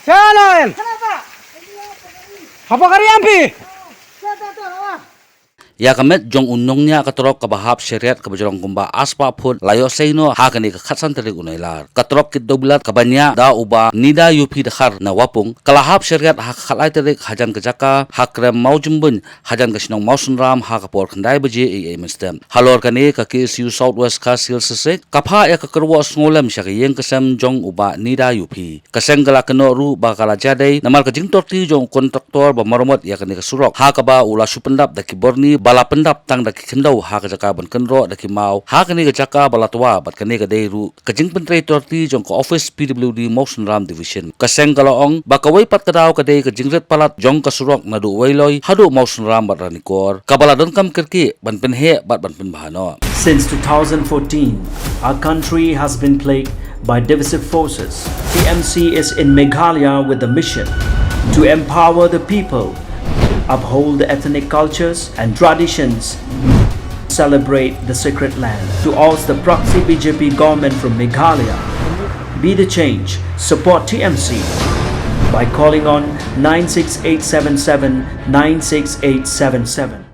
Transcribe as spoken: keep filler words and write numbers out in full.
Chalo en. Haba kari ampi. Ïa ka met jong u nongñiah ka trok kaba hap shariat kaba jrong kumba arspah phut la ïoh sei noh ha kane ka khatsan tarik u Nailar. Ka trok kit dewbilat kaba ñiah da u Bah Nida Yuphi Dkhar na Wapung ka la hap shariat ha ka khatlai tarik hajan ka jaka ha krem Mawjymbuin hajan ka shnong Mawsynram ha ka por khyndai baje eiei mynstep. Halor kane ka K S U South West Khasi Hills District ka phah ïa ka kyrwoh sngewlem sha ka ïing ka sem jong u Bah Nida Yuphi. Ka seng ka la kynnoh ruh ba ka la jia dei namar ka jingtorti jong u kontraktor ba maramot ïa kane ka surok ha kaba u la shu pyndap da ki borni ba la pyndap tang da ki khyndew ha ka jaka ban kynroh da ki maw ha kane ka jaka ba la twa bad kane ka dei ruh ka jingpyntrei torti jong ka office P W D Mawsynram Division. Ka seng ka la ong ba kawei pat ka daw ka dei ka jingrit palat jong ka surok naduh Weiloi haduh Mawsynram bad Ranikor kaba la donkam kyrkieh ban pynheh bad ban pynbha noh. Since two thousand fourteen, our country has been plagued by divisive forces. T M C is in Meghalaya with the mission to empower the people, uphold the ethnic cultures and traditions, celebrate the sacred land. To oust the proxy B J P government from Meghalaya, be the change, support T M C by calling on nine six eight seven seven nine six eight seven seven.